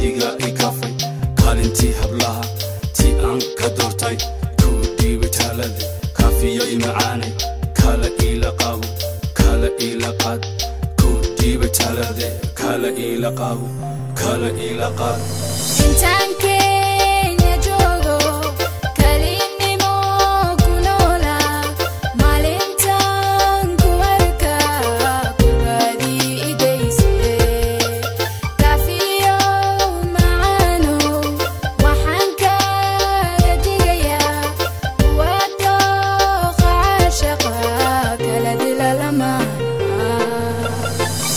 Adiga i kafay kaalintii hablaha tii aan ka doortay kuu dhiibay taalade kaafiyo i macaanay kala iila qaabo kala iila qaad kuu dhiibay taalade kala iila qaabo kala iila qaad. Intaan Kenya joogo kalinimo ku noolaa maalintaan ku arkaa kulbaadii idayse kaafiyo macaano waxaan kaaga digayaa waa dooqa caashaqa kala dila lamaana.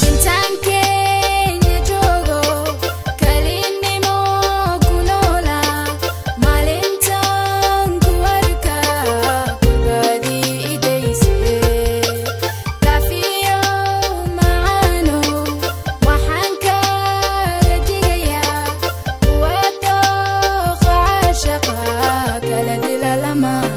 Intaan Kenya joogo kalinimo ku noolaa maalintaan ku arkaa kulbaadii idayse kaafiyo macaano waxaan kaaga digayaa waa dooqa caashaqa kala dila lamaana.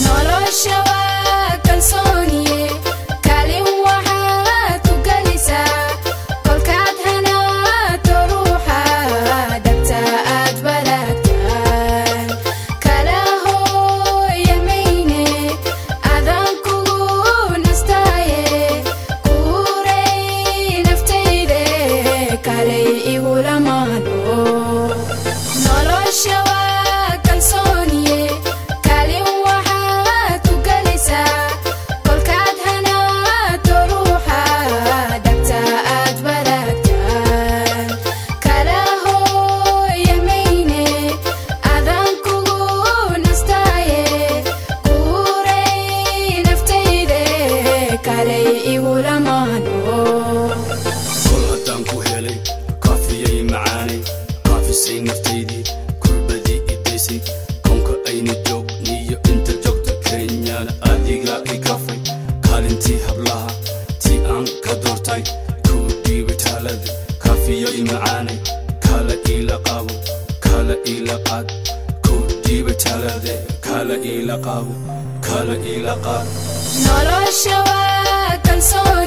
Nolosha waa kalsooniye kaalin waxaad ku gelisaa kolkaad hanaato ruuxa dhabta aad wadaagtaan kala hooyamayne adaan kugu nastaaye kuuray naftayde kalay igula maano. Nolosha waa kalsooniye kaalin waxaad ku gelisaa kolkaad hanaato ruuxa dhabta aad wadaagtaan kala hooyamayne adaan kugu nastaaye kuuray naftayde kalay igula maano. Kol haddaan ku helay kaafiyay macaanay kaafisay naftaydii kurbadii idaysay koonka ayna joogniyo inta joogta Kenyana adiga i kafay kaalintii hablaha tii aan ka doortay kuu dhiibay taalade kaafiyo i macaanay kala iila qaabo kala iila qaad kuu dhiibay taalade kala iila qaabo kala iila qaad. Nolosha waa kalsooniye.